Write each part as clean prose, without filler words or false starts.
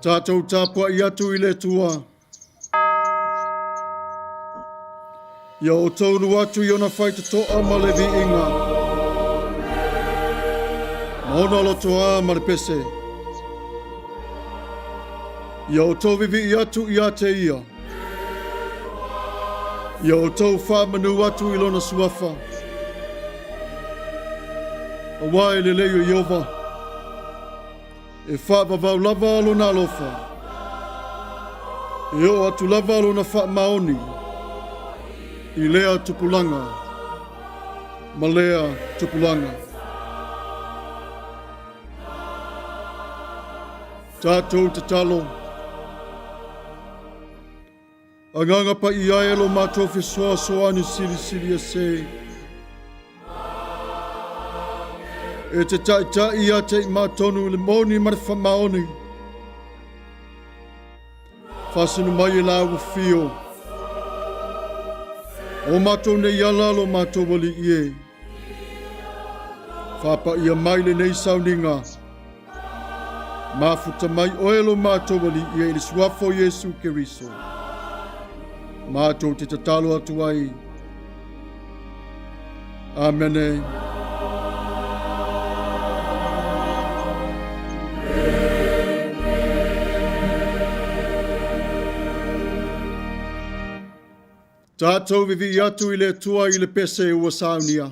Tatou tapuai atu i le Atua. Ia outou ulu atu i ona faitotoa ma le viiga, ma ona lotoa ma le pese. Ia outou vivii atu ia te ia. Ia outou faamanu atu i lona suafa. Aua e lelei o Ieova, e faavavau lava lona alofa, e oo atu lava lona faamaoni i lea tupulaga ma lea tupulaga. Tatou tatalo. Agaga paia e lo matou fesoasoani silisili ese. E te taitai ia te i matonu i le moni ma le whamaoni. Whasinu mai e la ua fio. O matou nei ala lo matou wali i e. Whapaia mai le nei sauniga. Mafuta mai oe lo matou Alii e i le suafa o Iesu Keriso. Matou te tatalo atu ai. Amene. Tatou vivii atu i le Atua i le pese ua saunia.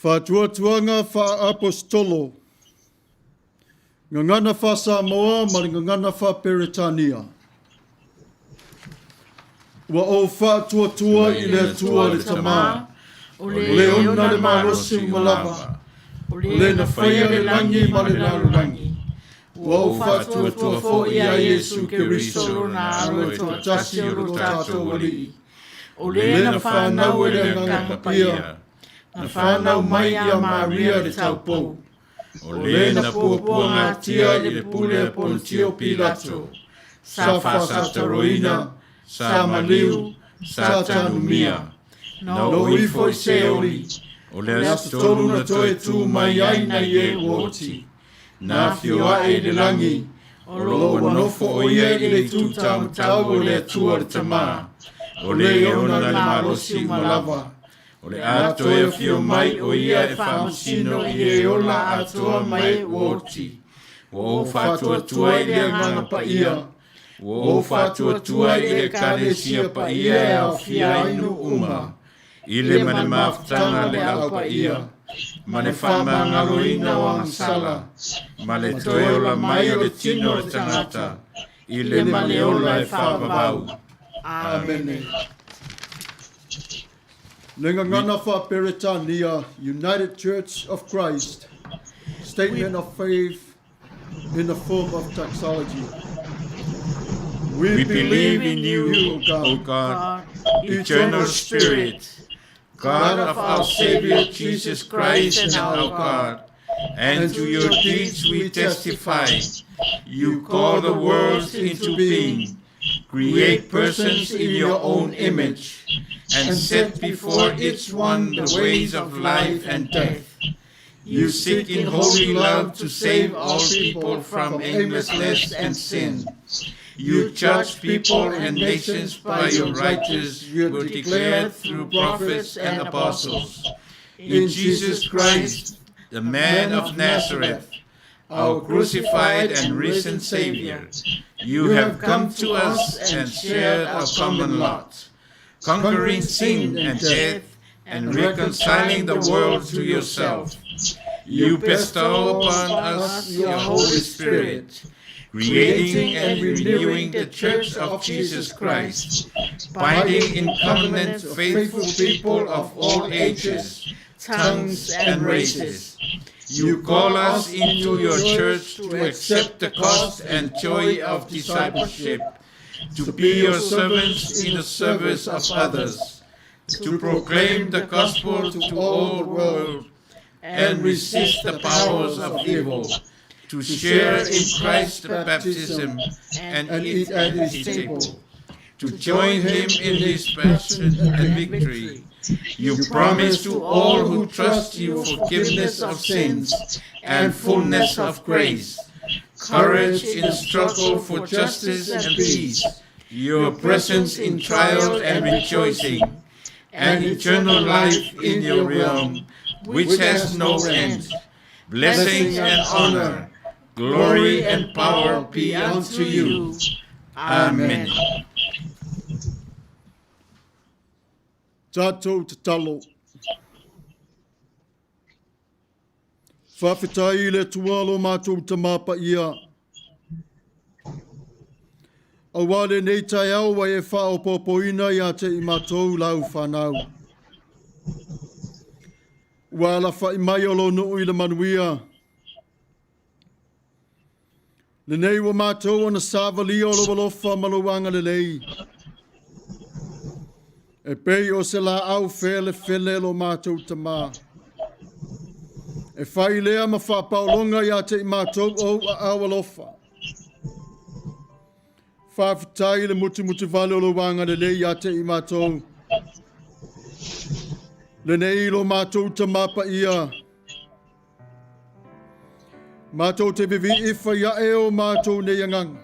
Faatuatuaga Faa-Aposetolo, Gagana Faa-Samoa ma le Gagana Faa-Peretania. Ua ou faatuatua i le Atua le Tama, o le ona le malosi uma lava, o le na faia le lagi ma le lalolagi. Ua ou faatuatua foi ia Iesu Keriso lona Alo e toatasi o lo tatou Alii, o le na fanau e le Agaga Paia, na fanau mai ia Maria le taupou, O le na puapuagatia i le pule a Ponitio Pilato, sa faasataroina, sa maliu, sa tanumia, na oo ifo i Seoli, o le aso tolu na toe tu mai ai nai e ua oti, na afio ae i le lagi, o lo o ua nofo o ia i le itu taumatau o le Atua le Tama, o le e ona le malosi uma lava, O le a toe afio mai o ia e faamasino i e ola atoa ma e ua oti. Ua ou faatuatua i le Agaga Paia, ua ou faatuatua i le Ekalesia paia e aofia ai nuu uma, i le ma le mafutaga a le Au Paia, ma le faamagaloina o agasala, ma le toe ola mai o le tino o le tagata, i le ma le ola e faavavau. Amene. Le gagana faa-Peretania, United Church of Christ, Statement of Faith in the form of doxology. We believe in you, O God, eternal Spirit, God of our Savior Jesus Christ and our God, and to your deeds we testify. You call the worlds into being, create persons in your own image, and set before each one the ways of life and death. You seek in holy love to save all people from aimlessness and sin. You judge people and nations by your righteous word declared through prophets and apostles. In Jesus Christ, the man of Nazareth, our crucified and risen Savior, you have come to us and shared our common lot, conquering sin and death and reconciling the world to yourself. You bestow upon us your Holy Spirit, creating and renewing the Church of Jesus Christ, binding in covenant faithful people of all ages, tongues, and races. You call us into your church to accept the cost and joy of discipleship, to be your servants in the service of others, to proclaim the gospel to all the world and resist the powers of evil, to share in Christ's baptism and eat at his table, to join him in his passion and victory. You promise to all who trust you forgiveness of sins and fullness of grace, courage in the struggle for justice and peace, your presence in trial and rejoicing, and eternal life in your realm, which has no end. Blessings and honor, glory and power be unto you. Amen. Tatou tatalo. Faafetai i le Atua lo matou Tama Paia, auā lenei taeao ua e faaopoopoina ia te i matou lau fanau. Ua alafai mai o lou nuu i le manuia. Lenei ua matou ona savalia o lou alofa ma lou agalelei. E pei o se laau felefele lo matou Tama. E fai lea ma faapaologa ia te i matou ou aao alofa. Faafetai i le mutimutuvale o lou agalelei ia te i matou. Lenei lo matou Tama Paia. Matou te vivii fai ae o matou nei agaga.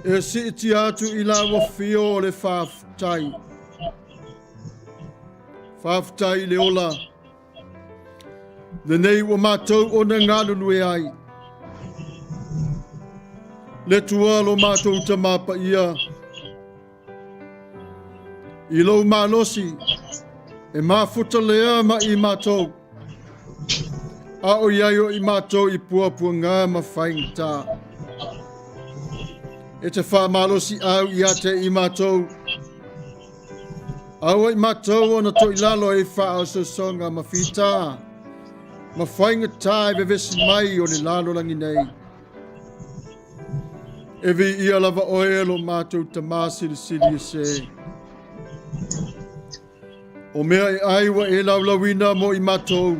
E siitia atu i lau afio o le faafetai. Faafetai i le ola. Lenei ua matou ona galulue ai. Le Atua lo matou Tama Paia. I lou malosi, e mafuta lea ma i matou, a o i ai o i matou i puapuaga ma faigata. E te faamalosiau ia te i matou. Aua i matou ona toilalo e faaososoga ma fita ma faigata e vevesi mai o le lalolagi nei. E viia lava oe e lo matou Tamā Silisili ese. O mea e ai ua e laulauina mo i matou.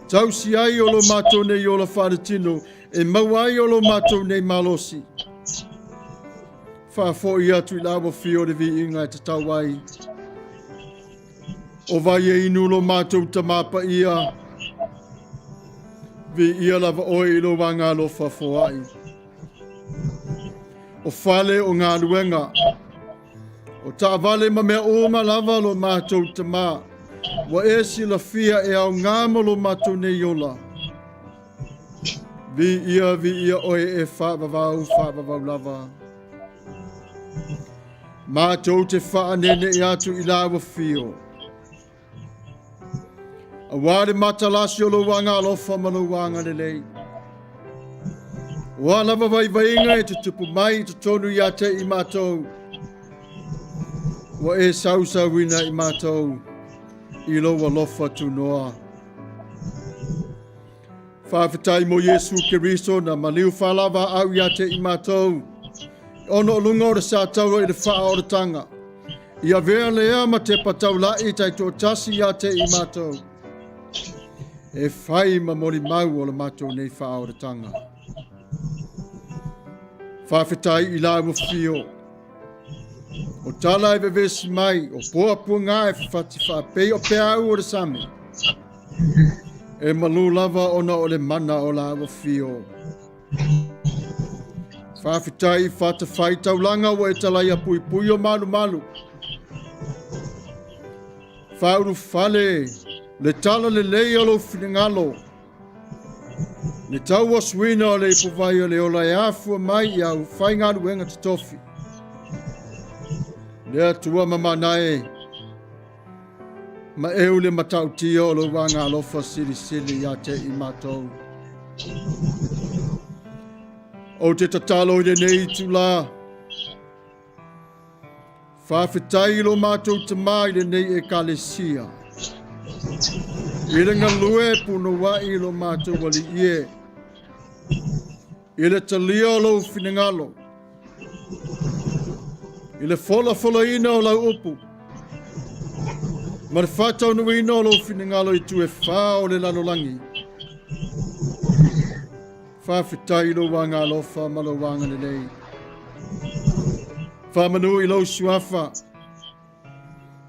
Tausi ai o lo matou nei ola faaletino e maua ai o lo matou nei malosi. Faafoi atu i la ua fio le viiga e tatau ai. O vai e inu lo matou Tamā Paia. Viia lava oe i lo agaalofa foai. O fale o galuega. O taavale ma mea uma lava lo matou Tamā. Ua e silafia e aogā mo lo matou nei ola. Viia, viia oe e faavavau, faavavau lava. Matou te faaneenee atu i la ua fio. Auā le matalasi o lou agaalofa ma lou agalelei. O a lava vaivaiga e tutupu mai i totonu ia te i matou, ua e sausauina i matou i lou alofa tunoa. Faafetai mo Iesu Keriso na maliu faalavaau ia te i matou, ona o luga o le sa taua i le faaolataga. I avea lea ma tepa taula'i taitoatasi ia te i matou, e fai ma molimau o le matou nei faaolataga. Faafetai i la ua fio. O tala e vevesi mai, o puapuaga e fafati faapei o peau o le sami. E malu lava ona o le mana o la ua fio. Faafetai i fatafaitaulaga ua e talaia puipui o malumalu. Faaulufale le tala lelei o lou finagalo. Le tauosoina o le ipuvai o le ola e afua mai i au faigaluega totofi. Le Atua mamana e, ma eu le matautia o lou agaalofa silisili ia te i matou. Ou te tatalo i lenei itulā. Faafetai i lo matou Tamā i lenei Ekalesia. I le galue punouai i lo matou Alii e. I le talia o lou finagalo. I le folafolaina o lau upu. Ma le faataunuuina o lou finagalo i itu e whā o le lalolagi. Faafetai i lou agaalofa ma lou agalelei. Faamanu i lou suafa.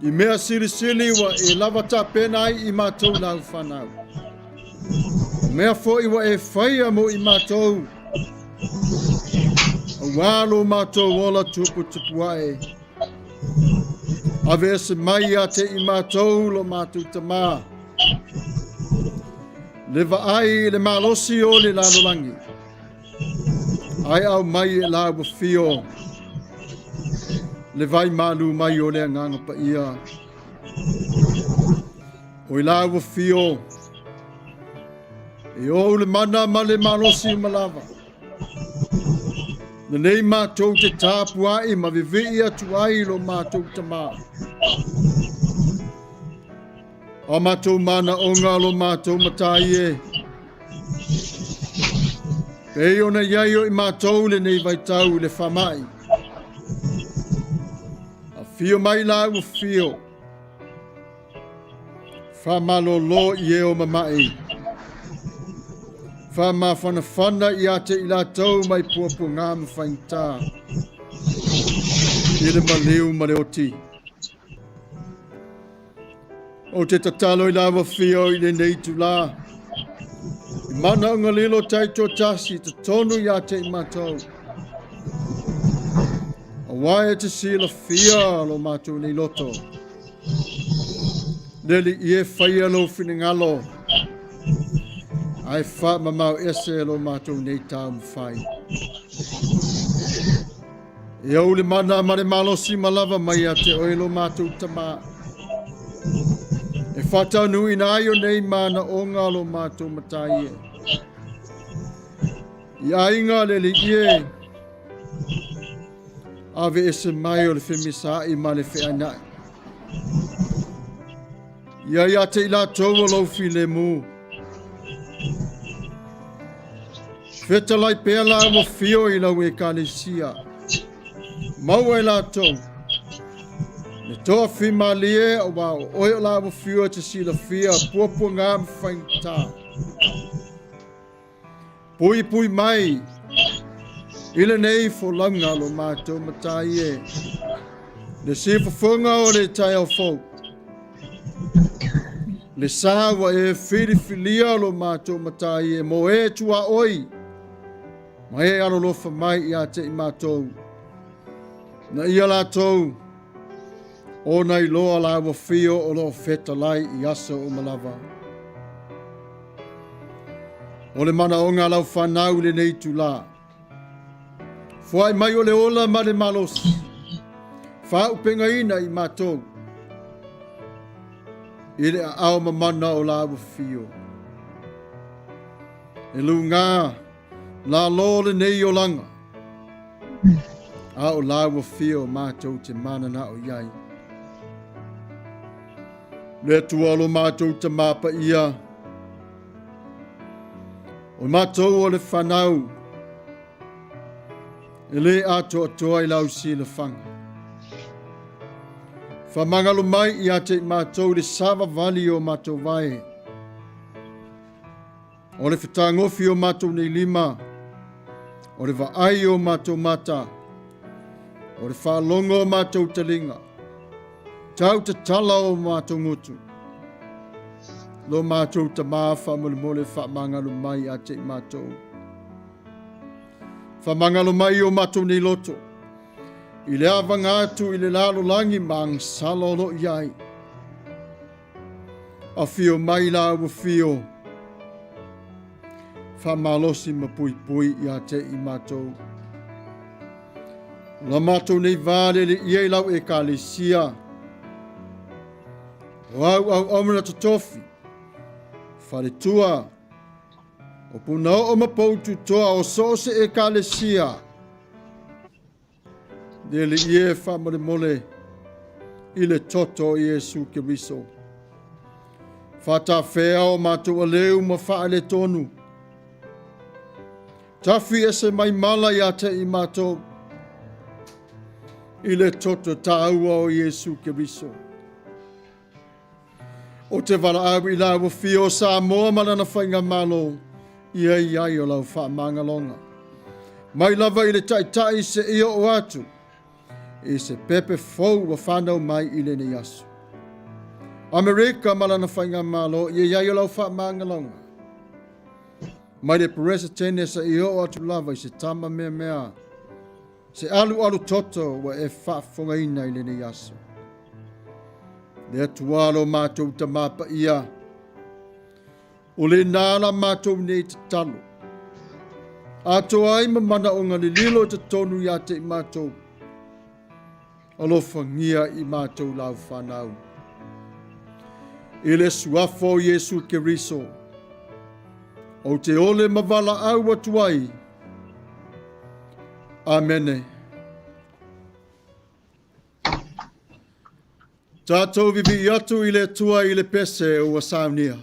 I mea silisili ua e lava tapena ai i matou lau fanau. O mea foi ua e faia mo i matou. Auā lo matou ola tuputupu ae. Aveese mai ia te i matou lo matou Tamā. Le vaai i le malosi o le lalolagi. Ae aumai e la ua fio le vai malu mai o le Agaga Paia. O i la ua fio e ou le mana ma le malosi uma lava. Lenei matou te tapuai ma vivii atu ai lo matou Tamā. A matou manaoga lo matou Matai e. Pei ona i ai o i matou lenei vaitau i le faamai. Afio mai la ua fio. Faamalolo i e o mama'i. Faamafanafana ia te i latou mai puapuaga ma faigata. I le maliu ma le oti. Ou te tatalo i la ua fio i lenei itulā. I manaoga lilo taitoatasi i totonu ia te i matou. Auā e te silafia lo matou nei loto. Le Alii e faia lou finagalo, ae faamamao ese lo matou nei taumafai. E ou le mana ma le malosi ma lava mai ia te oe lo matou Tamā. E faataunuuina ai o nei manaoga lo matou Matai e. I aiga le Alii e. Ave ese mai o le femisaai ma le feainai. Ia ia te i latou o lou filemu. Fetalai pea la ua fio i lau ekalesia. Maua e latou. Le toa fimalie o wa o oe o la ua fio e te silafia puapuaga ma faigata. Puipui mai i lenei folauga lo matou matai e, le sifofoga o le taeao fou, le sa ua e filifilia lo matou matai e mo e tuaoi ma e alolofa mai ia te i matou, na ia latou ona iloa la ua fio o loo fetalai i aso uma lava. O le manaoga a lau fanau i lenei itulā. Foai mai o le ola ma le malosi. Faaaupegaina i matou i le aao mamana o la ua fio. E lugā lalo lenei olaga, a o la ua fio matou te mananao i ai. Le Atua o lo matou Tamā Paia, o matou o le fanau, e le atoatoa i lau silafaga. Faamagalo mai ia te i matou i le savavali o matou vae, o le fetagofi o matou nei lima, o le vaai o matou mata, o le faalogo o matou taliga, tau tatala o matou gutu. Lo matou tamā faamolemole faamagalo mai ia te i matou. Faamagalo mai o matou nei loto, i le avaga atu i le lalolagi ma agasala o lo o i ai. Afio mai la ua fio, faamalosi ma puipui ia te i matou. La matou nei va le le ia i lau ekalesia, o au au au totofi, faletua, o punaoo ma poututoa o so o se ekalesia, Le Alii e faamolemole i le toto o Iesu Keriso. Faatafea o matou aleu ma faaletonu. Tafi ese mai mala ia te i matou i le toto taua o Iesu Keriso. O te valaau i la ua fia o Samoa ma lana faigamalo, ia i ai o lau faamagaloga. Mai lava i le taitai seia oo atu i se pepe fou ua fanau mai i lenei aso. Amerika ma lana faigamalo, ia i ai o lau faamagaloga. Mai le Peresetene seia oo atu lava i se tama meamea, se alualu toto ua e faafofogaina i lenei aso. Le Atua lo matou Tamā Paia, o lena la matou nei tatalo. Atoa ai ma manaoga lililo i totonu ia te i matou. Alofagia i matou lau fanau. I le suafa o Iesu Keriso, ou te ole ma valaau atu ai. Amene. Tatou vivii atu i le Atua i le pese ua saunia.